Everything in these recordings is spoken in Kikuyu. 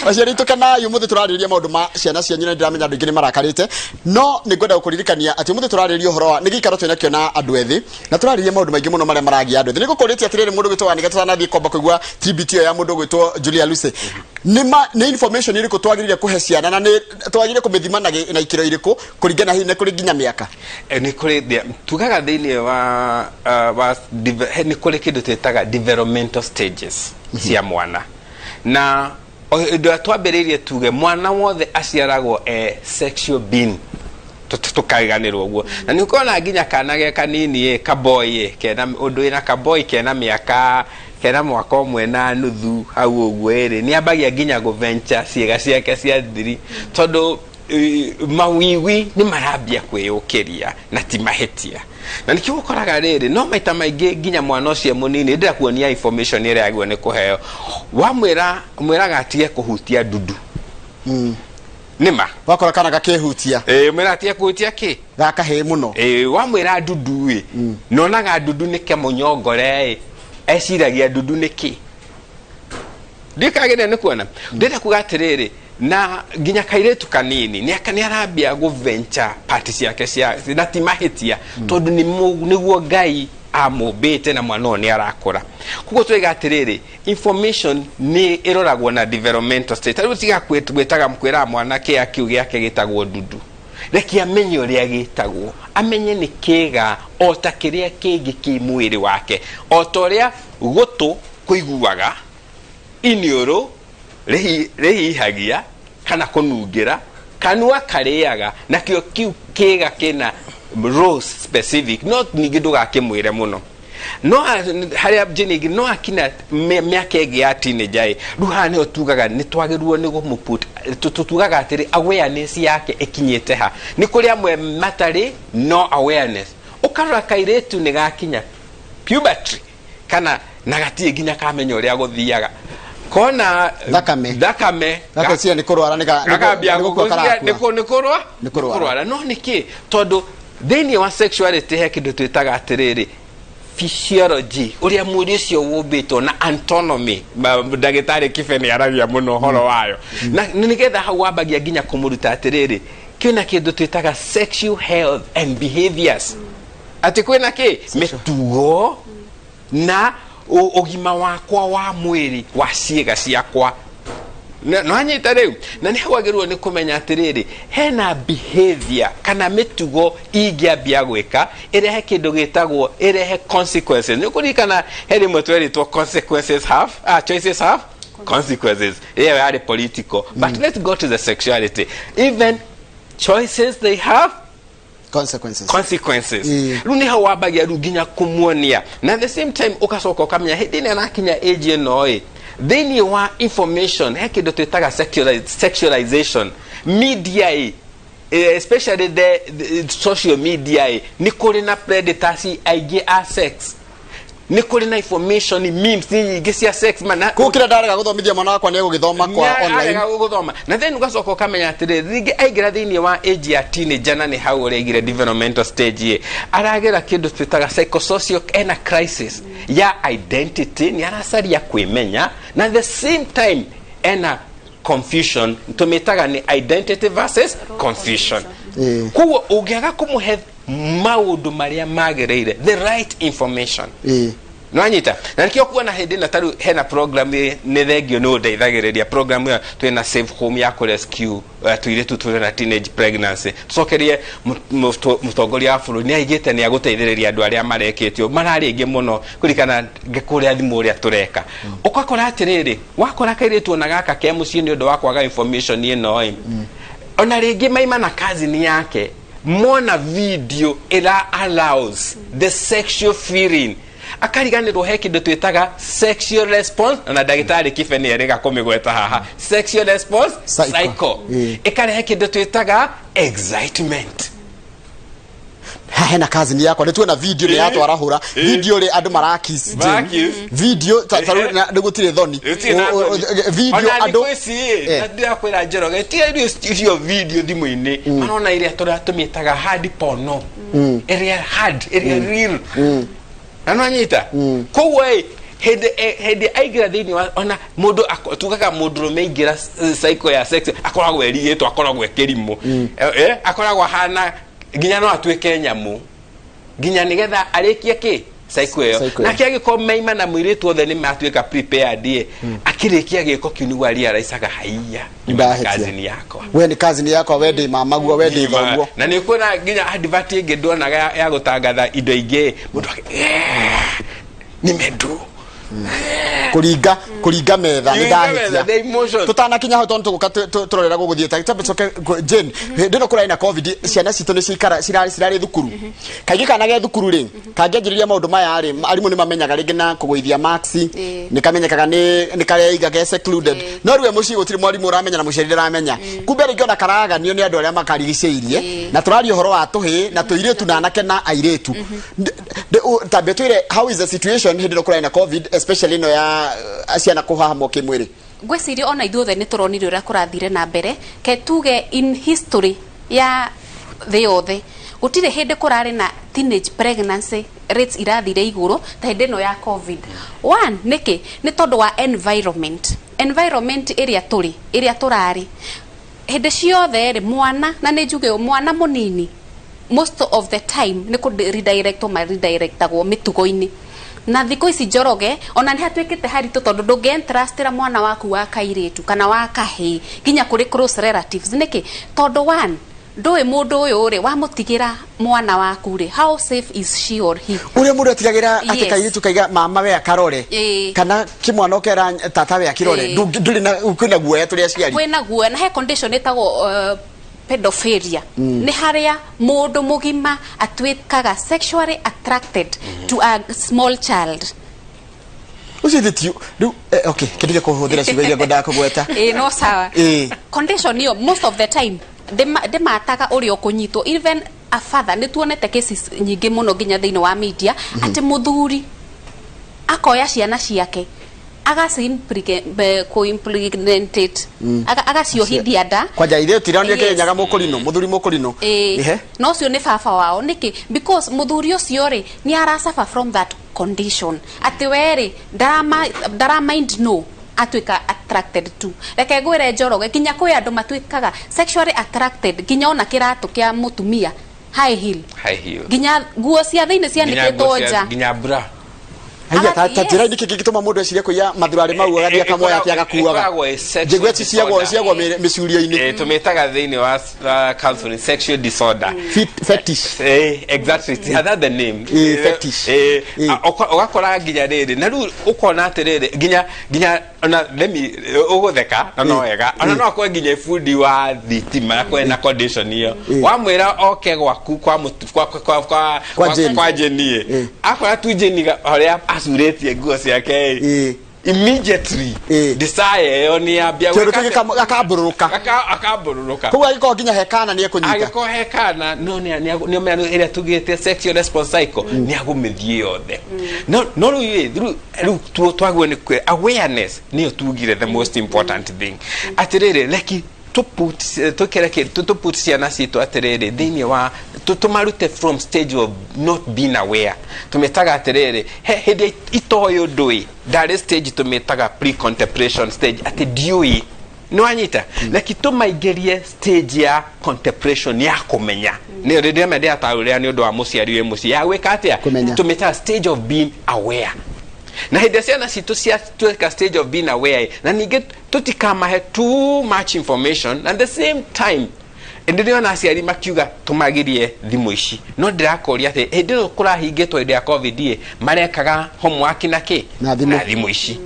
Aciari aitũ, kenai. Ũmũthĩ tũrarĩrĩria maũndũ ma ciana cianyu na nĩndĩramenya andũ aingĩ nĩ marakarĩte, no nĩ ngwenda gũkũririkania atĩ ũmũthĩ tũrarĩrĩria ũhoro wa nĩ gĩikaro twĩnakĩo na andũ ethĩ, na tũrarĩrĩria maũndũ maingĩ mũno marĩa maragia andũ ethĩ. Nĩ ngũkũrĩtie atĩrĩrĩ, mũndũ gwĩtwo Wanĩga, tũtanathiĩ kwamba kũigua tribute ĩyo ya mũndũ gwĩtwo Julia Lucy, nĩ ma nĩ information ĩrĩkũ twagĩrĩire kũhe ciana, na nĩ twagĩrĩire kũmĩthima na ikĩro irĩkũ, kũringana hihi nĩ kũrĩ nginya mĩaka? Nĩ kũrĩ tugaga thĩinĩ wa nĩ kũrĩ kĩndũ twĩtaga developmental stages cia mwana, na hĩndĩ ĩrĩa twambĩrĩirie tuge mwana wothe aciaragwo e sexual being, tũkariganĩrwo ũguo, na nĩ ũkona nginya kana ge kanini ĩ kaboy ĩ kena ũndũ wĩna kaboy kena mĩaka, kena mwaka 1.5 hau ũguo ĩrĩ, nĩ ambagia nginya gũventure ciĩga ciake cia thiri, tondũ mawiwi nĩ marambia kwĩyũkĩria na ti mahĩtia. Na nĩkĩo ũkoraga rĩrĩ, no maita maingĩ nginya mwana ũcio mũnini ndĩrakuonia information ĩrĩa yagĩrĩirwo nĩ kũheo, wamwĩra mwĩraga atige kũhutia ndudu nĩma. Wakora kana gakĩhutia. Ĩ, mwĩra atige kũhutia kĩ? Gakahĩ mũno. Ĩ, wamwĩra ndudu ĩ nonaga ndudu nĩ kemũnyongore ĩ eciragia ndudu nĩ kĩ, ndikagĩrĩire nĩ kuona. Ndĩrenda kuga atĩrĩrĩ, na nginya kairĩtu kanini nĩ arambia gũventure part ciake cia, na ti mahĩtia, tondũ nĩguo Ngai amũmbĩte, na mwana ũyũ nĩ arakũra. Koguo tũiga atĩrĩrĩ, information nĩ ĩroragwo na developmental state. Tarĩu tiga gwĩtaga kwĩraga mwana kĩa kĩu gĩake gĩtagwo ndudu, reke amenye ũrĩa gĩtagwo, amenye nĩ kĩga o ta kĩrĩa kĩngĩ kĩ mwĩrĩ wake, o ta ũrĩa gũtũ kũiguaga, iniũrũ rĩhihagia kana kũnungĩra, kanua karĩaga, nakĩo kĩu kĩga kĩna roles specific. No ningĩ ndũgakĩmwĩre mũno, no harĩa njĩnĩ no akina mĩaka ĩngĩ ya teenager ĩ, rĩu haha nĩho tugaga nĩ twagĩrĩirwo nĩ gũmũ-put, tugaga atĩrĩ, awareness yake ĩkinyĩte ha? Nĩ kũrĩ amwe matarĩ no awareness, ũkarora kairĩtu nĩ gakinya puberty kana na gatirĩ nginya kamenya ũrĩa gũthiaga kona. Thakame. Thakame. Gakeciria nĩ kũrwara, gakambia nĩ gũkua gũkũria. Karakua. Nĩ kũrwa. Nĩ kũrwara. No nĩkĩ? Tondũ thĩinĩ wa sexuality he kĩndũ twĩtaga atĩrĩrĩ, physiology, ũrĩa mwĩrĩ ũcio wũmbĩtwo, na anatomy. Ndagĩtarĩ Kibe nĩ aragia mũno ũhoro wayo, na nĩgetha hau wambagia nginya kũmũruta atĩrĩrĩ, kwĩna kĩndũ twĩtaga sexual health and behaviors, atĩ kwĩna kĩ mĩtugo na ũgima wakwa wa mwĩrĩ wa ciĩga ciakwa. No anyita rĩu, na nĩ hau agĩrĩirwo nĩ kũmenya atĩrĩrĩ, hena behavior kana mĩtugo ingĩambia gwĩka ĩrehe kĩndũ gĩtagwo ĩrehe consequences. Nĩ ũkũririkana he rĩmwe twerĩtwo consequences have choices have consequences, ĩyo yarĩ political, but let's go to the sexuality. Even choices, they have consequences. Consequences. Rĩu nĩ hau wambagia rĩu nginya kũmuonia, na at the same time ũgacoka ũkamenya hĩndĩ ĩrĩa arakinya age ĩno ĩ, thĩinĩ wa information he kĩndũ twĩtaga sexualization media ĩ, especially the social media ĩ, nĩ kũrĩ na predators aingĩ a sex, nĩ kũrĩ na information, memes nyingĩ cia sex mana. Kũu kĩrĩa ndarega gũthomithia mwana wakwa nĩ egũgĩthoma kwa online. Arega gũthoma. Na then ũgacoka ũkamenya atĩrĩrĩ, rĩngĩ aingĩra thĩinĩ wa age ya teenager, na nĩ hau ũrĩa developmental stage ĩ, aragera kĩndũ twĩtaga psychosocial, ena crisis ya identity, nĩ aracaria kwĩmenya, na at the same time ena confusion, tũmĩtaga nĩ identity versus confusion. Koguo ũngĩaga kũmũhe maũndũ marĩa magĩrĩire, the right information, nwanyita. Na nikio kuona hĩndĩ ĩno tarĩu hena program nĩ thengio nĩ ũndeithagĩrĩria program ĩyo, twĩna Safe Home ya kũrescue tũirĩtu tũrĩ na teenage pregnancy. Tũcokerie mũtongoria wa bũrũri nĩ aigĩte nĩ agũteithĩrĩria andũ arĩa marekĩtio mararĩ aingĩ mũno kũririkana kũrĩa thimũ ũrĩa tũreka. Ũgakora atĩrĩrĩ, wakora kairĩtu ona gaka ke mũciĩ nĩ ũndũ wa kwaga information ĩno ĩ, ona rĩngĩ maima na cousin yake mona video ĩra allows the sexual feeling, akariganĩrwo he kĩndũ twĩtaga sexual response, na ndagĩtarĩ Kibe nĩ erĩga kũmĩgweta haha, sexual response cycle. Cycle. Ĩkarehe kĩndũ twĩtaga excitement. Hena cousin yakwa nĩ tuona video nĩ yatwarahũra video rĩ, andũ marakiss. Marakiss. Video ta rĩu nĩ gũtirĩ thoni. Gũtirĩ na thoni. Video Ona andũ thikũ ici ĩ, na ndĩrakwĩra Njoroge, tiga irio video thimũ-inĩ, marona ĩrĩa tũrĩa tũmĩtaga hard porno, ĩrĩa hard, ĩrĩa real, na nĩwanyita. Koguo ĩ, Hĩndĩ aingĩra thĩinĩ wa ona mũndũ tugaga mũndũrũme aingĩra cycle ya sex akoragwo erigĩtwo, akoragwo ekĩrimũ. Akoragwo ahana nginya no atuĩke nyamũ nginya nĩgetha arĩkie kĩ cycle ĩyo. Cycle ĩyo. Nake angĩkorwo meima na mũirĩtu othe nĩ matuĩka prepared ĩ, akĩrĩkia gĩko kĩu nĩguo arealizaga, haiya, nyuma na Ndahĩtia. cousin yakwa. We nĩ cousin yakwa, we ndĩ mamaguo, we ndĩ thoguo. Na nĩ kuona nginya advert ĩngĩ nduonaga ya gũtangatha indo ingĩ, mũndũ nimedu. Kũringa metha nĩ Kũringa metha, ndahĩtia. the emotions. Tũtanakinya hau, tondũ tũgũka tũrorera gũgũthiĩ ta tambe coke Jane, hĩndĩ ĩno kũrarĩ na COVID, ciana citũ nĩ cikara cirarĩ thukuru. Kaingĩ kana ge thukuru rĩ, kangĩanjĩrĩria maũndũ maya rĩ, arimũ nĩ mamenyaga rĩngĩ na kũgũithia marks. Nĩ kamenyekaga nĩ kareiga ge secluded. No rĩu e mũciĩ gũtirĩ mwarimũ ũramenya na mũciari ndaramenya. Kumbe rĩngĩ ona karaganio nĩ andũ arĩa makarigicĩirie. Na tũraria ũhoro wa tũhĩĩ na tũirĩtu na anake na airĩtu. Tambe twĩre, how is the situation hĩndĩ ĩno kũrarĩ na COVID, especially ĩno ya ciana kũhahamwo kĩmwĩrĩ? Ngwĩciria ona ithuothe nĩ tũronire ũrĩa kũrathire na mbere. Ke tuge in history ya thĩ yothe gũtirĩ hĩndĩ kũrarĩ na teenage pregnancy rates irathire igũrũ ta hĩndĩ ĩno ya COVID. One, nĩkĩ? Nĩ tondũ wa environment ĩrĩa tũrĩ, ĩrĩa tũrarĩ hĩndĩ ciothe rĩ, mwana, na nĩ njuge ũũ, mwana mũnini most of the time nĩ kũ redirectwo ma redirectagwo mĩtugo-inĩ. Na thikũ ici, Njoroge, ona nĩ hatuĩkĩte haritũ tondũ ndũngĩ entrustĩra mwana waku wa kairĩtu kana wa kahĩĩ nginya kũrĩ close relatives. Nĩkĩ? Tondũ one, ndũĩ mũndũ ũyũ rĩ wamũtigĩra mwana waku rĩ, how safe is she or he? Ũrĩa mũndũ atigagĩra atĩ kairĩtu kaiga mama we akarore kana kĩmwana ũkera tata we akĩrore. Ndũrĩ na kwĩna guoya tũrĩ aciari. Kwĩna guoya, na he condition ĩtagwo pedophilia. Nĩ harĩa mũndũ mũgima atuĩkaga sexually attracted to a small child. Ũcio ithe ti rĩu okay, kĩndige kũhũthĩra ciugo iria ngwendaga kũgweta. Ĩĩ, no sawa. Condition ĩyo most of the time ndĩmataga ũrĩa ũkũnyitwo, even a father. Nĩ tuonete cases nyingĩ mũno nginya thĩinĩ wa media atĩ mũthuri akoya ciana ciake agaci-impregnate, agaciohithia nda. Kwanja ithe tironire. Kĩrĩnyaga mũkũrinũ, mũthuri mũkũrinũ. Ĩĩ. Na ũcio nĩ baba wao. Nĩkĩ? Because mũthuri ũcio rĩ, nĩ ara suffer from that condition atĩ we rĩ ndara mind no atuĩka attracted to. Reke ngwĩre, Njoroge, nginya kwĩ andũ matuĩkaga sexually attracted nginya ona kĩratũ kĩa mũtumia, high heel. High heel. Nginya nguo cia thĩinĩ Nginya cianĩkĩtwo nguo nja. Nginya bra. Haiya, ta Yes. njĩra nĩkĩ kĩngĩtũma mũndũ ecirie kũiya mathurarĩ mau, agathiĩ akamoya atĩ agakuaga? Ĩkoragwo ĩ sexual Njĩgua ci ciagwo disorder. ciagwo mĩcurio-inĩ. Tũmĩtaga thĩinĩ wa counseling sexual disorder. Fetish. Exactly. That's the name. Fetish. Ũgakora nginya rĩrĩ na rĩu ũkona atĩrĩrĩ, nginya ona let me ũgũtheka na no wega, ona no akorwo nginya bundi wa thitima akorwo na condition ĩyo. Wamwĩra oke gwaku kwa mũtu- kwa kwa kwa Kwa Jane. kwa Jane akora tu Jane ũrĩa acurĩtie nguo ciake immediately desire ĩyo nĩ yambia Kĩndũ gwĩka kĩngĩ gakambũrũrũka. Akambũrũrũka. Koguo angĩkorwo nginya he kana nĩ ekũnyita. Angĩkorwo he kana no nĩ nĩ ĩrĩa tugĩte sexual response cycle nĩ agũmĩthiĩ yothe. No rĩu ĩ, rĩu twagwo nĩ awareness nĩyo tugire the most important thing, atĩrĩrĩ, reki tũkere tũ put ciana citũ atĩrĩrĩ thĩinĩ wa tũmarute from stage of not being aware. Tũmĩtaga atĩrĩrĩ, he hĩndĩ itoĩ ũndũ ĩ ndarĩ stage tũmĩtaga pre-contemplation stage, atĩ ndiũĩ nĩ wanyita. Reki tũmaingĩrie stage ya contemplation, ya kũmenya. Nĩ rĩrĩa ndĩrataũrĩra nĩ ũndũ wa mũciari wĩ mũciĩ ya gwĩka atĩa. Kũmenya. Tũmĩtaga stage of being aware. Na hĩndĩ ĩrĩa ciana citũ ciatuĩka stage of being aware, na ningĩ tũtikamahe too much information at the same time. Ndĩrĩona aciari makiuga tũmagirie thimũ ici, no ndĩrakũria atĩ hĩndĩ ĩno kũrahingĩtwo hĩndĩ ya COVID ĩ, marekaga homework na kĩ? Na thimũ. Na thimũ ici.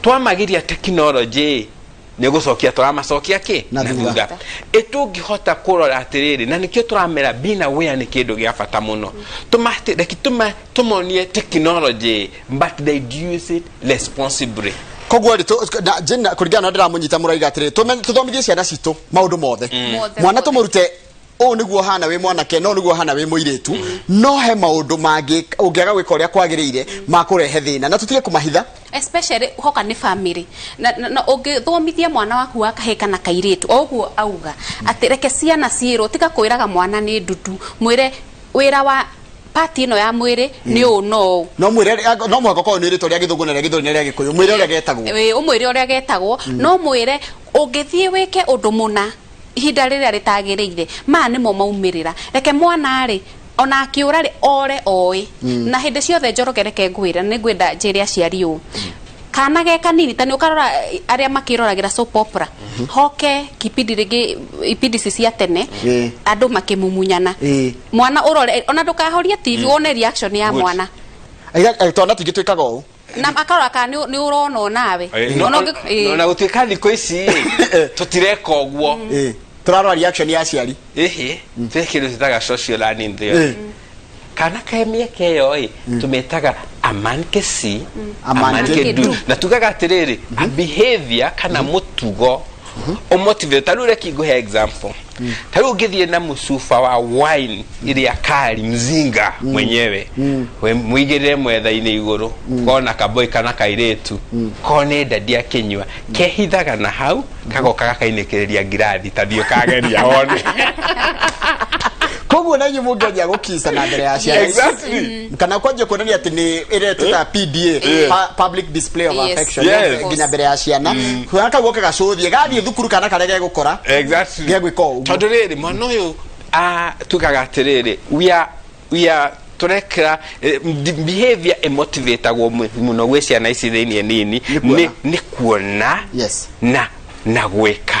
Twamagiria technology nĩ gũcokia tũramacokia kĩ? Na thutha. Ĩ tũngĩhota kũrora atĩrĩrĩ, na nĩkĩo tũramera being aware nĩ kĩndũ gĩa bata mũno. Reki tũmonie technology, but they use it responsibly. Koguo rĩ Jane, kũringana na ndĩramũnyita, mũraiga atĩrĩ tũthomithie ciana citũ maũndũ mothe. Mothe, mwana mothe. Tũmũrute ũũ nĩguo hana wĩ mwanake, no nĩguo hana wĩ mũirĩtu, no he maũndũ mangĩ ũngĩaga gwĩka ũrĩa kwagĩrĩire makũrehe thĩna, na tũtige kũmahitha. Especially hoka nĩ family na ũngĩthomithia mwana waku wa kahĩĩ kana kairĩtu o ũguo auga atĩ reke ciana ciĩrwo, tiga kwĩraga mwana nĩ ndutu, mwĩre wĩra wa Part ĩno ya mwĩrĩ nĩ ũũ no ũũ. No mwĩre, no mũhaka ũkorwo nĩ rĩtwa rĩa Gĩthũngũ na rĩa Gĩthweri na rĩa Gĩkũyũ, mwĩre ũrĩa getagwo. Ĩ, ũmwĩre ũrĩa getagwo, no mwĩre ũngĩthiĩ wĩke ũndũ mũna ihinda rĩrĩa rĩtagĩrĩire, maya nĩmo maumĩrĩra. Reke mwana rĩ, ona akĩũra rĩ, ore oĩ. Na hĩndĩ ciothe, Njoroge, reke ngwĩre, na nĩngwenda njĩre aciari ũũ, kana ge kanini ta nĩ ũkarora arĩa makĩroragĩra soap opera, hoke kipindi rĩngĩ, ipindi ici cia tene, andũ makĩmumunyana, mwana ũrore, ona ndũkahorie TV, wone reaction ya mwana. Twana tũingĩ twĩkaga ũũ. Na akarora kana nĩ ũrona onawe. No, na gũtuĩka thikũ ici tũtireka ũguo. Tũrarora reaction ya aciari. Ĩhĩ, twĩ kĩndũ twĩtaga social learning theory. Kana ke mĩaka ĩyo ĩ, tũmĩtaga a man ke see, a man ke do. Na tugaga atĩrĩrĩ, a behavior kana mũtugo ũmotivate. Ta rĩu reke ngũhe example. Ta rĩu ũngĩthiĩ na mũcuba wa wine ĩrĩa kari mzinga mwenyewe, we mũigĩrĩre mwetha-inĩ igũrũ, kona kaboi kana kairĩtu kone ndadi akĩnyua, kehithaga na hau, kagoka gakainĩkĩrĩria ngirathi. Ta thiĩ ũkageria wone. Koguo na inyuĩ mũngĩanjia gũkisa na mbere ya ciana ici, kana kwanjia kuonania atĩ nĩ ĩrĩa twĩtaga PDA, public display of affection, nginya mbere ya ciana, kana kau goke gacũthie gathiĩ thukuru, kana karĩa gegũkora gegwĩka o ũguo. Tondũ rĩrĩ, mwana ũyũ, tugaga atĩrĩrĩ, we are tũrekĩra behavior ĩmotivatagwo mũno gwĩ ciana ici thĩinĩ nini. Nĩ kuona. Nĩ kuona na gwĩka.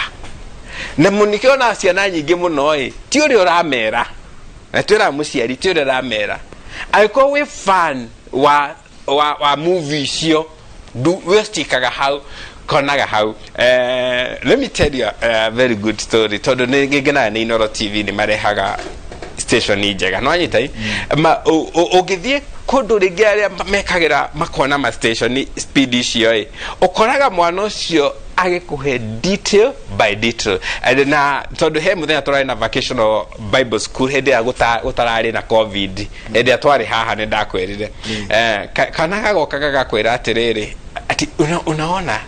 Na mũnikĩona ciana nyingĩ mũno ĩ, ti ũrĩa ũramera, na twĩraga mũciari ti ũrĩa ũramera. Angĩkorwo wĩ fan wa movie icio, we cikaga hau, konaga hau. Let me tell you a very good story, tondũ nĩ ngenaga nĩ Inoro TV, nĩ marehaga station njega. No anyita ma ũngĩthiĩ kũndũ rĩngĩ arĩa mekagĩra makona ma station speed icio ĩ, ũkoraga mwana ũcio agĩkũhe detail by detail. And na tondũ he mũthenya tũrarĩ na vacational Bible school hĩndĩ ĩrĩa gũtararĩ na COVID, hĩndĩ ĩrĩa twarĩ haha, nĩ ndakwĩrire, kana gagoka gagakwĩra atĩrĩrĩ, ati unaona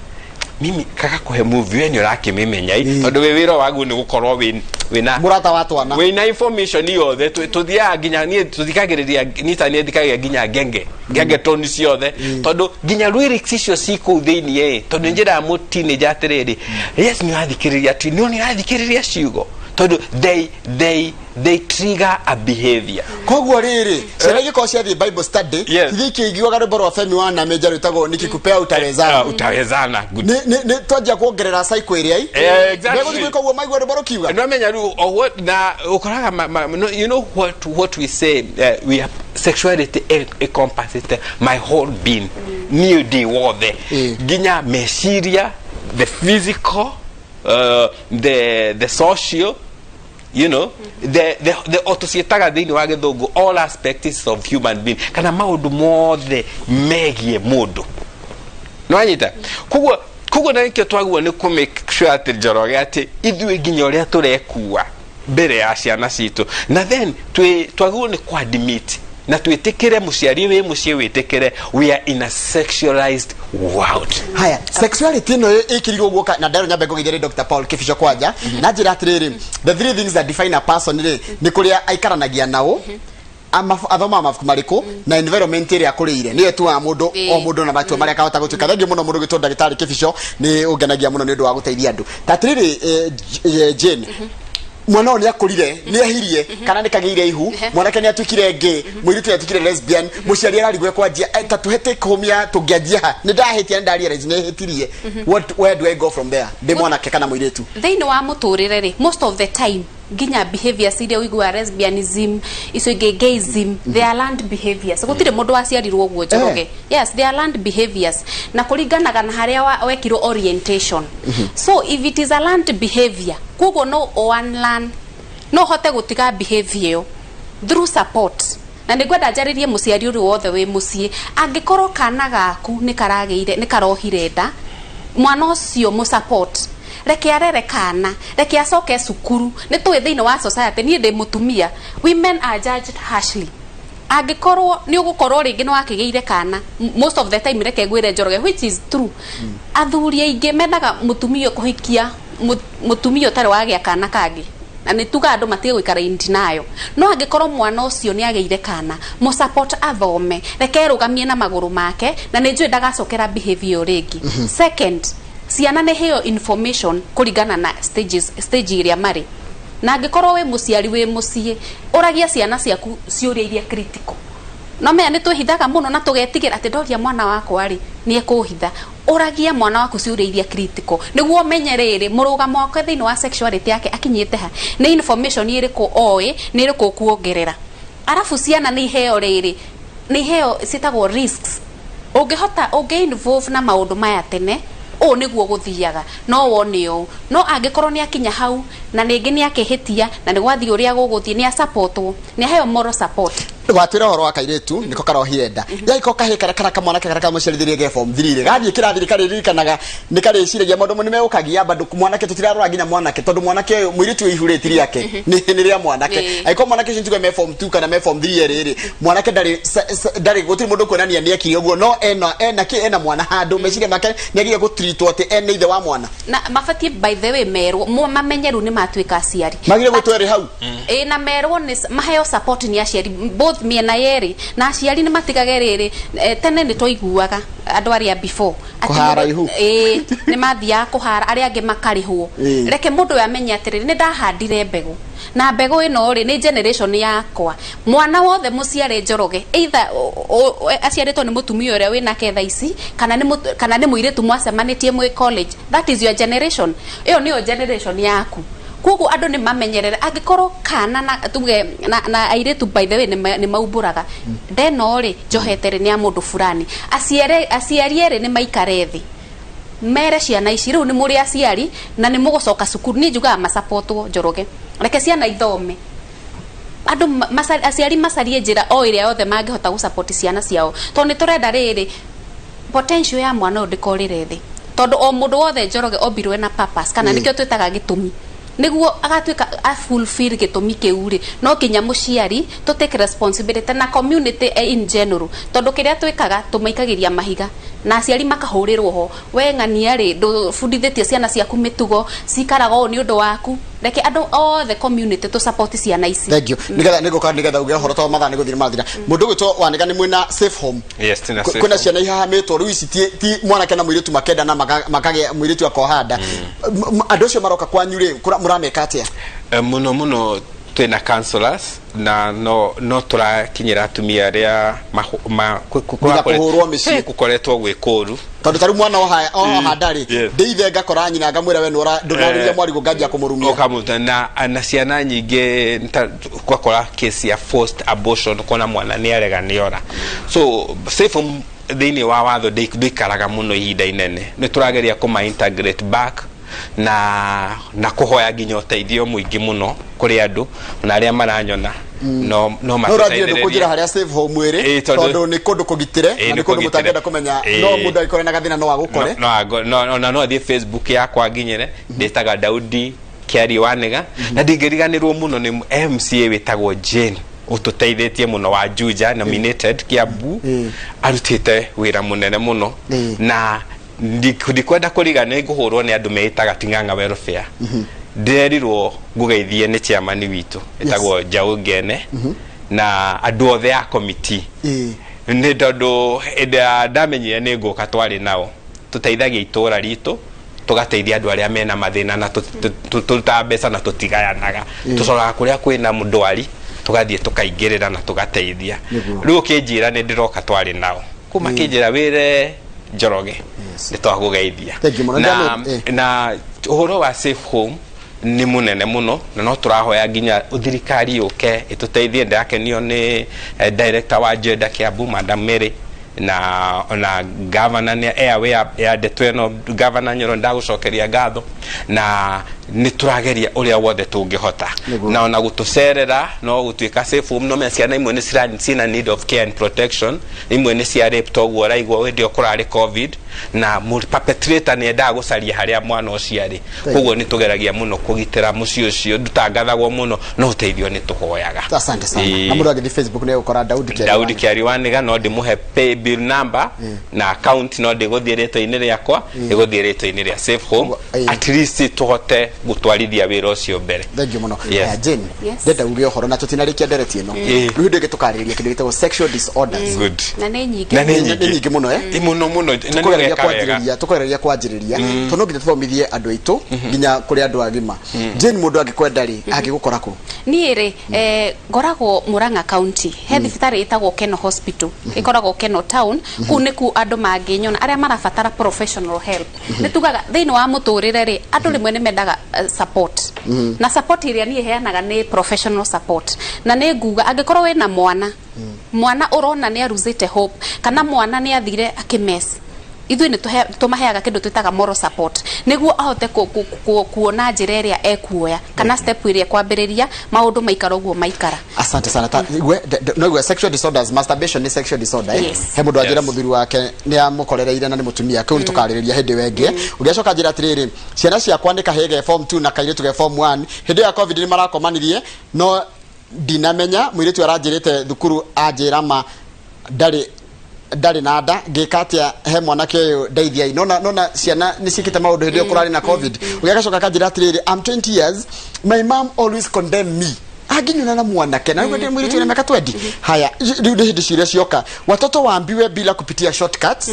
mimi, kagakũhe movie, we nĩ ũrakĩmĩmenya ĩ, tondũ wĩ wĩra waguo nĩ gũkorwo wĩna mũrata wa twana. Wĩna information yothe. Tũthiaga nginya niĩ tũthikagĩrĩria nita, niĩ thikagĩrĩria nginya ngenge toni ciothe, tondũ nginya lyrics icio ci kũu thĩinĩ ĩ, tondũ njĩraga mũ teenager atĩrĩrĩ, yes, nĩ ũrathikĩrĩria ti no nĩ ũrathikĩrĩria ciugo, tondũ they trigger a behavior. Koguo rĩrĩ, ciana igĩkorwo ciathiĩ Bible study, ithiĩ ikĩiguaga rwĩmbo rwa Femi wa Nameja rwĩtagwo "Nikikupea Utawezana". Utawezana, good. Nĩ twanjia kuongerera cycle ĩrĩa i Exactly. Megũthiĩ gwĩka ũguo maigua rwĩmbo rũkiuga. No menya rĩu o what na ũkoraga no, you know what we say, we are sexuality encompasses my whole being, niĩ ndĩ wothe, nginya meciria, the physical, the social, the o tũciĩtaga thĩinĩ wa Gĩthũngũ all aspects of human being, kana maũndũ mothe megiĩ mũndũ. Nĩwanyita? Koguo na nĩkĩo twagwo nĩ kũ make sure atĩ, Njoroge, atĩ ithuĩ nginya ũrĩa tũrekua mbere ya ciana citũ, na then twagĩrĩirwo nĩ kũ admit na twĩtĩkĩre, mũciari wĩ mũciĩ wĩtĩkĩre we are in a sexualized world. Haya, sexuality ĩno ĩkĩrirwo guoka na ndero nyambe ngũgeithie Dr. Paul Kibicho kwanja na njĩra atĩrĩrĩ, the three things that define a person rĩ, nĩ kũrĩa aikaranagia nao, athomaga mabuku marĩkũ, na environment ĩrĩa akũrĩire, nĩyo ĩtuaga mũndũ o mũndũ na matua marĩa akahota gũtuĩka. Thengiũ mũno mũndũ gwĩtwo ndagĩtarĩ Kibicho, nĩ ũngenagia mũno nĩ ũndũ wa gũteithia andũ. Ta atĩrĩrĩ, Jane, mwana ũyũ nĩ akũrire, nĩ ehirie, kana nĩ kagĩire ihu, mwanake nĩ atuĩkire gay, mũirĩtu nĩ atuĩkire lesbian, mũciari ararigwo kwanjia, ta tuhe take home ya tũngĩanjia ha. Nĩ ndahĩtia, nĩ ndarealize nĩ hĩtirie, what, where do I go from there, ndĩ mwanake kana mũirĩtu? Thĩinĩ wa mũtũrĩre rĩ, most of the time nginya behaviors iria ũiguaga, lesbianism, icio ingĩ, gayism, they are learned behaviors. Gũtirĩ mũndũ waciarirwo ũguo, Njoroge. Yes, they are learned behaviors, na kũringanaga na harĩa wekirwo orientation. So if it is a learned behavior, koguo no unlearn, no hote gũtiga behavior ĩyo through support. Na nĩ ngwenda njarĩrie mũciari ũrĩ wothe wĩ mũciĩ, angĩkorwo kana gaku nĩ karagĩire, nĩ karohire nda, mwana ũcio mũ support, reke arere kana, reke acoke cukuru. Nĩ tũĩ thĩinĩ wa society, niĩ ndĩ mũtumia, women are judged harshly. Angĩkorwo nĩ ũgũkorwo rĩngĩ nĩ wakĩgĩire kana, most of the time, reke ngwĩre, Njoroge, which is true, athuri aingĩ mendaga mũtumia kũhikia mũtumia ũtarĩ wagĩa kana kangĩ. Na nĩ tuga andũ matige gũikara in denial. No angĩkorwo mwana ũcio nĩ agĩire kana, mũ support athome, reke erũgamie na magũrũ make, na nĩ njũĩ ndagacokera behavior rĩngĩ. Second, ciana nĩ heo information kũringana na stages, stage ĩrĩa marĩ. Na angĩkorwo wĩ mũciari wĩ mũciĩ, ũragia ciana ciaku ciũria iria critical. No menya nĩ twĩhithaga mũno na tũgetigĩra atĩ ndoria mwana wakwa rĩ, nĩ ekũhitha. Ũragia mwana waku ciũria iria critical nĩguo ũmenye rĩrĩ mũrũgamo wake thĩinĩ wa sexuality yake akinyĩte ha, nĩ information ĩrĩkũ oĩ, nĩ ĩrĩkũ ũkuongerera. Arabu ciana nĩ iheo rĩrĩ, nĩ iheo ciĩtagwo risks. Ũngĩhota ũngĩ involve na maũndũ maya tene, ũũ nĩguo gũthiaga, no wone ũũ. No angĩkorwo nĩ akinya hau na rĩngĩ nĩ akĩhĩtia na nĩ gwathiĩ ũrĩa gũgũthiĩ, nĩ asupportwo, nĩ aheo moral support. Watwĩra ũhoro wa kairĩtu nĩko karohire nda, yagĩkorwo kahĩ karĩa kana kamwanake karĩa kamũciarithirie ge form 3 rĩ, gathiĩ kĩrathi nĩ karĩririkanaga, nĩ karĩciragia maũndũ nĩ megũkagia bado. Mwanake tũtirarora nginya mwanake, tondũ mwanake ũyũ, mũirĩtu ũyũ ihu rĩ ti rĩake, nĩ rĩa mwanake. Angĩkorwo mwanake ũcio nĩtuge me form 2 kana me form 3 erĩ rĩ, mwanake ndarĩ ndarĩ, gũtirĩ mũndũ kuonania nĩ ekire ũguo, no ena kĩ, ena mwana handũ meciria make nĩ agire gũtreatwo atĩ ena ithe wa mwana. Na mabatiĩ, by the way, merwo mamenye rĩu nĩ matuĩka aciari. Magire gwĩtwo erĩ hau. Ĩ, na merwo nĩ maheo support nĩ aciari both mĩena yerĩ, na aciari nĩ matigage rĩrĩ, tene nĩ twaiguaga andũ arĩa before atĩ Kũhara ihu. Ĩ, nĩ mathiaga kũhara, arĩa angĩ makarĩhwo. Reke mũndũ ũyũ amenye atĩrĩrĩ, nĩ ndahandire mbegũ, na mbegũ ĩno rĩ, nĩ generation yakwa. Mwana wothe mũciare Njoroge, either aciarĩtwo nĩ mũtumia ũrĩa wĩnake thaa ici, kana nĩ mũirĩtu mwacemanĩtie mwĩ college, that is your generation. Ĩyo nĩyo generation yaku. Koguo andũ nĩ mamenyerere angĩkorwo kana na tuge na airĩtu, by the way, nĩ maumbũraga ndeno rĩ, njohete rĩ, nĩ ya mũndũ fulani. Aciare, aciari erĩ nĩ maikare thĩ, mere ciana ici rĩu nĩ mũrĩ aciari na nĩ mũgũcoka cukuru. Niĩ njugaga masapotwo. Njoroge, reke ciana ithome. Andũ aciari macarie njĩra o ĩrĩa yothe mangĩhota gũsupport ciana ciao, tondũ nĩ tũrenda rĩrĩ potential ya mwana ũyũ ndĩkorĩre thĩ, tondũ o mũndũ wothe, Njoroge, ombirwo na purpose kana nĩkĩo twĩtaga gĩtũmi. Nĩguo agatuĩka a fulfill gĩtũmi kĩu rĩ, no nginya mũciari to take responsibility na community in general, tondũ kĩrĩa twĩkaga tũmaikagĩria mahiga na aciari makahũrĩrwo ho, we ng'ania rĩ, ndũbundithĩtie ciana ciaku mĩtugo, cikaraga ũũ nĩ ũndũ waku. Reke andũ othe community tũ support ciana ici. Thank you. Nigetha nĩngũka nigetha uge ũhoro tondũ mathaa nĩ gũthiĩ mathira. Mũndũ ũgwĩtwo Wanĩga, nĩ mwĩna safe home? Yes, tina safe Kwĩna home. ciana ihahamĩtwo rĩu ici, ti mwanake na mũirĩtu makenda na makagĩa mũirĩtu akoha nda. Andũ acio maroka kwanyu rĩ, mũrameka atĩa? Mũno mũno twĩna counselors na no tũrakinyĩra atumia arĩa Nginya kũhũrwo mĩciĩ. Gũkoretwo gwĩ kũru. Tondũ tarĩu mwana oha nda rĩ, ndĩithe ngakora nyina ngamwĩra, we nĩũra ndũnarĩria mwarigũ, nganjia kũmũrumia. Ũkamũruta na ciana nyingĩ ũgakora case ya forced abortion, kuona mwana nĩ arega nĩ ora. So safe home thĩinĩ wa watho ndũikaraga mũno ihinda inene. Nĩ tũrageria kũma integrate back na kũhoya nginya ũteithio mũingĩ mũno kũrĩ andũ na arĩa maranyona no No ũrathiĩ ndũkũnjĩra matũteithĩrĩrie. Harĩa safe home ĩrĩ? Tondũ Tondũ nĩ kũndũ kũgitĩre na nĩ nĩ kũndũ kũgitĩre. mũtangĩenda kũmenya, no mũndũ angĩkorwo na gathĩna no agũkore. No, no athiĩ Facebook yakwa nginyĩre, ndĩtaga Daudi Kĩari Wanĩga. Na ndingĩriganĩrwo mũno nĩ MCA wĩtagwo Jane, ũtũteithĩtie mũno, wa Juja nominated Kiambu, arutĩte wĩra mũnene mũno. Na ndikwenda kũriga nĩ ngũhũrwo nĩ andũ meĩtaga Ting'ang'a Welfare. Ndĩrerirwo ngũgeithie nĩ chairman witũ ĩtagwo Njaũ Ngene na andũ othe a committee, nĩ tondũ hĩndĩ ya ndamenyire nĩ ngũka twarĩ nao. Tũteithagia itũra ritũ, tũgateithia andũ arĩa mena mathĩna, na tũrutaga mbeca na tũtigayanaga. Tũcoraga kũrĩa kwĩna ndwari, tũgathiĩ tũkaingĩrĩra na tũgateithia. Rĩu ũkĩnjĩra nĩ ndĩroka, twarĩ nao kuma kĩnjĩra wĩre Njoroge nĩ twagũgeithia. Thank you mũno. Na, na ũhoro wa safe home nĩ mũnene mũno, na no tũrahoya nginya thirikari yũke ĩtũteithie. Ndĩrakenio nĩ director wa gender Kiambu, Madam Mary, na ona governor nĩ airway ya ndeto ĩno. Governor Nyoro, ndagũcokeria ngatho, na nĩ tũrageria ũrĩa wothe tũngĩhota. Na ona gũtũcerera no gũtuĩka safe home, no menya ciana imwe nĩ ciina need of care and protection, imwe nĩ cia rape, toguo ũraigua hĩndĩ ĩyo kũrarĩ COVID na perpetrator nĩ endaga gũcaria harĩa mwana ũcio arĩ. Koguo nĩ tũgeragia mũno kũgitĩra mũciĩ ũcio, ndũtangathagwo mũno, no ũteithio nĩ tũhoyaga. Asante sana. Na mũndũ agĩthiĩ Facebook nĩ egũkora Daudi Kĩari. Daudi Kĩari Wanĩga, no ndĩmũhe pay bill. Paybill number na account, no ndĩgũthiĩ rĩtwa-inĩ rĩakwa, ĩgũthiĩ rĩtwa-inĩ rĩa Safe Home, at least tũhote gũtwarithia wĩra ũcio mbere. Thank you mũno. Yes. Aya, Jane, Yes. ndenda uge ũhoro na tũtinarĩkia ndereti ĩno. Rĩu hĩndĩ ĩngĩ tũkarĩrĩria kĩndũ gĩtagwo sexual disorders. Good. Na nĩ nyingĩ. Na nĩ Nĩ nyingĩ. nyingĩ mũno, eh? Ĩ, mũno mũno, na nĩ Tũkũgereria ũreka wega. tũkũgereria kwanjĩrĩria tondũ no nginya tũthomithie andũ aitũ nginya kũrĩ andũ agima. Jane, mũndũ angĩkwenda rĩ, angĩgũkora kũ? Niĩ rĩ, ngoragwo Murang'a County, he thibitarĩ ĩtagwo Keno Hospital, ĩkoragwo Keno Town. Kũu nĩkuo andũ mangĩnyona arĩa marabatara professional help. Nĩ tugaga thĩinĩ wa mũtũrĩre rĩ, andũ rĩmwe nĩ mendaga support, na support ĩrĩa niĩ heanaga nĩ professional support. Na nĩ nguga angĩkorwo wĩna mwana ũrona nĩ arusĩte hope, kana mwana nĩ athire akĩmess, ithuĩ nĩ tũmaheaga kĩndũ twĩtaga moral support nĩguo ahote kuona njĩra ĩrĩa ekuoya kana step ĩrĩa ekwambĩrĩria maũndũ maikara ũguo maikara. Asante sana. Ta we no we sexual disorders, masturbation ni sexual disorder, eh? Yes. He mũndũ anjĩra mũthuri wake nĩ amũkorereire na nĩ mũtumia kĩu, nĩ tũkarĩrĩria hĩndĩ ĩyo ĩngĩ. Ũngĩacoka njĩra atĩrĩrĩ, ciana ciakwa nĩ kahĩĩ ge form 2 na kairĩtu ge form 1. Hĩndĩ ĩyo ya COVID nĩ marakomanirie, no ndinamenya mũirĩtu aranjĩrĩte thukuru anjĩra ma ndarĩ na nda. Ngĩka atĩa? He mwanake ũyũ, ndeithiai. Nona ciana nĩ ciĩkĩte maũndũ hĩndĩ ĩyo kũrarĩ na COVID. Ũgĩagacoka akanjĩra atĩrĩrĩ, "I'm 20 years, my mom always condemn me anginyona na mwanake na rĩu mũirĩtu wĩna mĩaka 20." Haya, rĩu nĩ hĩndĩ ciũria cioka. Watoto waambiwe bila kupitia shortcuts,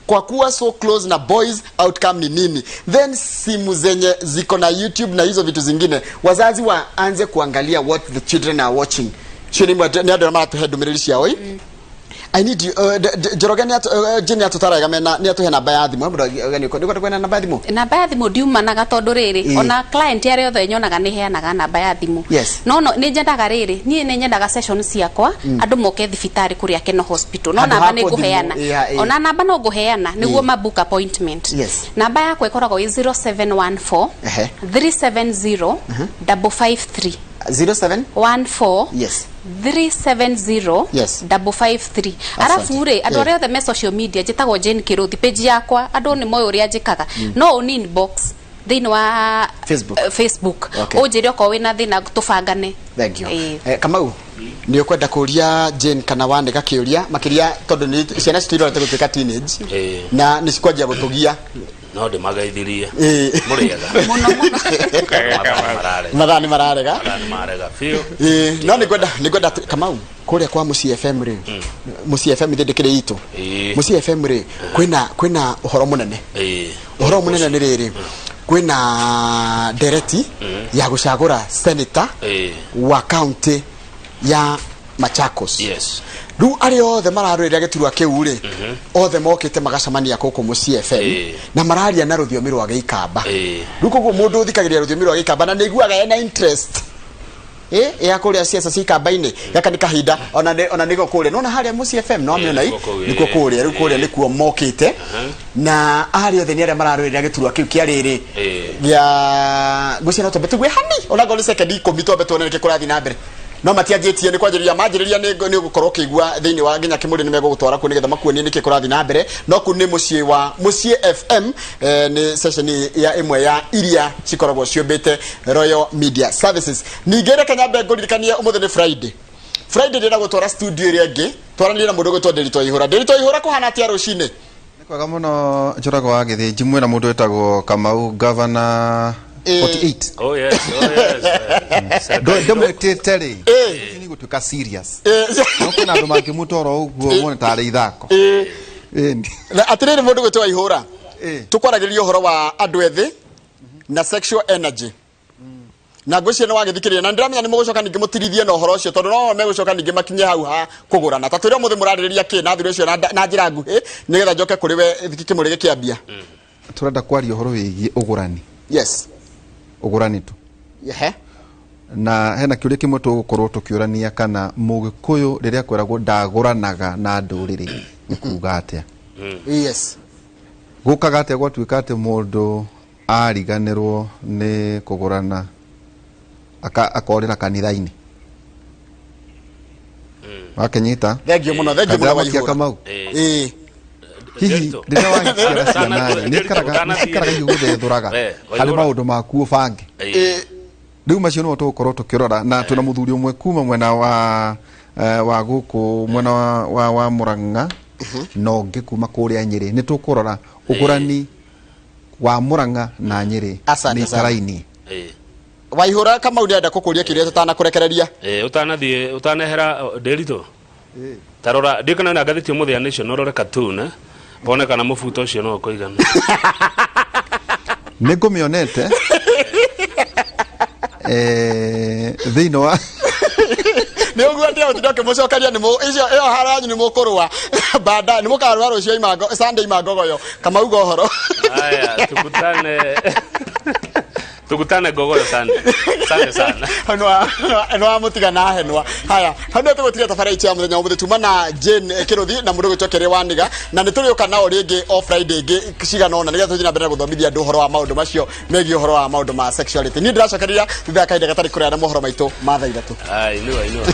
kwa kuwa so close na boys, outcome ni nini? Then simu zenye ziko na YouTube na hizo vitu zingine, wazazi waanze kuangalia what the children are watching. Cio nĩ andũ arĩa maratũhe ndũmĩrĩri ciao. I need you, Njoroge nĩ Jane atũtaraga mena nĩ atũhe namba ya thimũ. Mũndũ nĩ kwenda namba ya thimũ. Namba ya thimũ ndiumanaga, tondũ rĩrĩ, ona client arĩa othe nyonaga nĩ heanaga namba ya thimũ. No nĩ nyendaga rĩrĩ, niĩ nĩ nyendaga session ciakwa andũ moke thibitarĩ kũrĩa Keno Hospital, no Handũ namba ha nĩ kũthimũ, ngũheana. Ona namba no ngũheana nĩguo ma book appointment. Namba yakwa ĩkoragwo ĩ 0714 370 553. 07 14 370 553. Arabu rĩ, andũ arĩa othe me social media, njĩtagwo Jane Kĩrũthi. Page yakwa andũ nĩ moĩ ũrĩa njĩkaga, no ũni inbox thĩinĩ wa Facebook. Facebook, ũnjĩre okorwo wĩna thĩna, tũbangane. Thank you. Ĩĩ. Kamau, nĩ ũkwenda kũria Jane kana wanĩka kĩũria makĩria, tondũ nĩ ciana citũ irorete gũtuĩka teenage na nĩ cikwanjia gũtũgia. No ndĩmageithirie. Mũrĩega? Mũno mũno. Mathaa nĩ mararega. Mathaa nĩ mararega. Mathaa nĩ marega biũ. Ĩĩ, no nĩ ngwenda Kamau, kũrĩa kwa Mũciĩ FM rĩ, Mũciĩ FM ithĩ ndĩkĩrĩ itũ. Mũciĩ FM rĩ, kwĩna ũhoro mũnene. Ũhoro mũnene nĩ rĩrĩ, kwĩna ndereti ya gũcagũra senator wa county ya Machakos. Rĩu arĩa othe mararũĩrĩra gĩturwa kĩu rĩ, othe mokĩte magacemania gũkũ Mũciĩ FM na mararia na rũthiomi rwa Gĩikamba. Rĩu koguo mũndũ ũthikagĩrĩria rũthiomi rwa Gĩikamba na nĩ aiguaga ena interest ya kũrĩa ciaca cia ikamba-inĩ, gaka nĩ kahinda ona nĩgo kũrĩa nona harĩa Mũciĩ FM no amĩona i. Nĩkuo kũu, Nĩkuo kũrĩa rĩu, kũrĩa nĩkuo mokĩte na arĩa othe nĩ arĩa mararũĩrĩra gĩturwa kĩu kĩa rĩrĩ gĩa ngwĩciria no twambe tugue hani ona ngorwo nĩ sekondi 10, twambe tuone nĩkĩ kũrathiĩ na mbere. No matianjĩtie nĩ kwanjĩrĩria manjĩrĩria, nĩ ũgũkorwo ũkĩigua thĩinĩ wa nginya kĩmũrĩ nĩ megũgũtwara kuo nĩgetha makuonie nĩkĩ kũrathiĩ na mbere. No kũu nĩ mũciĩ wa Mũciĩ FM, nĩ session ya ĩmwe ya iria cikoragwo ciũmbĩte Royal Media Services. Ningĩ reke nyambe ngũririkanie ũmũthĩ nĩ Friday. Friday ndĩrenda gũtwara studio ĩrĩa ĩngĩ twaranĩrie na mũndũ ũgwĩtwo Ndĩritũ Ihũra. Ndĩritũ Ihũra, kũhana atĩa rũcinĩ? Nĩ kwega mũno, Njũrago wa Gĩthĩnji. Mwĩna mũndũ wĩtagwo Kamau, Governor 48. Oh yes, oh yes. Ndĩmwĩtĩte rĩ nĩ gũtuĩka serious, no kwĩna andũ mangĩmũtwara ũguo mone tarĩ ithako. Ĩni. Na atĩrĩrĩ, mũndũ gwĩtwo Ihũra, tũkwaragĩrĩria ũhoro wa andũ ethĩ na sexual energy, na ngwĩciria nĩ wagĩthikĩrĩria na ndĩramenya nĩ mũgũcoka ningĩ mũtirithie na ũhoro ũcio, tondũ no megũcoka ningĩ makinye hau ha kũgũrana. Ta twĩre ũmũthĩ mũrarĩrĩria kĩ na thuri ũcio na njĩra nguhĩ, nĩgetha njoke kũrĩ we kĩmũrĩ gĩkĩambia. Tũrenda kwaria ũhoro wĩgiĩ ũgũrani. Ũgũrani tu. Na hena kĩũria kĩmwe tũgũkorwo tũkĩũrania, kana Mũgĩkũyũ rĩrĩa kwĩragwo ndagũranaga na ndũrĩrĩ nĩ kuga atĩa? Gũkaga atĩa gwatuĩka atĩ mũndũ ariganĩrwo nĩ kũgũrana akorĩra kanitha-inĩ wakenyita? Thengiũ mũno, thengiũ mũno. Kanitha Waihũra. Kamau. Hihi Ndĩritũ. rĩrĩa wagĩciara ciana rĩ, Ndĩritũ, nĩ ikaraga igĩgũthethũraga harĩ maũndũ maku ũbange? Rĩu macio nĩmo tũgũkorwo tũkĩrora, na twĩna mũthuri ũmwe kuma mwena wa Wa gũkũ mwena wa, wa, wa Murang'a na ũngĩ kuma kũrĩa Nyĩrĩ. Nĩ tũkũrora ũgũrani wa Murang'a na Nyĩrĩ. Asante nĩ sana. Karaini. Waihũra Kamau nĩarenda kũkũria kĩũria tũtanakũrekereria. Ũtanathiĩ ũtanehera Ndĩritũ, ta rora ndiũ kana na ngathĩti ũmũthĩ ya Nation, ũrore cartoon, wone kana mũbuto ũcio no ũkũigana. Nĩ ngũmĩonete thĩinĩ wa Nĩ ũguo ndĩa ũtinda ũkĩmũcokeria nĩ icio ĩyo hara yanyu nĩ mũkũrũa baadaye, nĩ mũkarũa rũciũ imango Sunday imangogoyo. Kamau ga ũhoro. Haya, tukutane tukutane Ngogoyo Sunday. Asante sana. Hau nĩ wamũtiga na henwa. Haya, hau nĩho tũgũtiga tabarĩra itũ ya mũthenya wa ũmũthĩ. Tuma na Jane Kĩrũthi na mũndũ ũgwĩtwo Kerĩ Waniga, na nĩ tũrĩũka nao rĩngĩ o Friday ĩngĩ cigana ũna nĩgetha tũthiĩ na mbere na gũthomithia andũ ũhoro wa maũndũ macio megiĩ ũhoro wa maũndũ ma sexuality. Niĩ ndĩracokeria thutha wa kahinda gatarĩ kũraya na mohoro maitũ ma thaa 3. Ai, inua inua.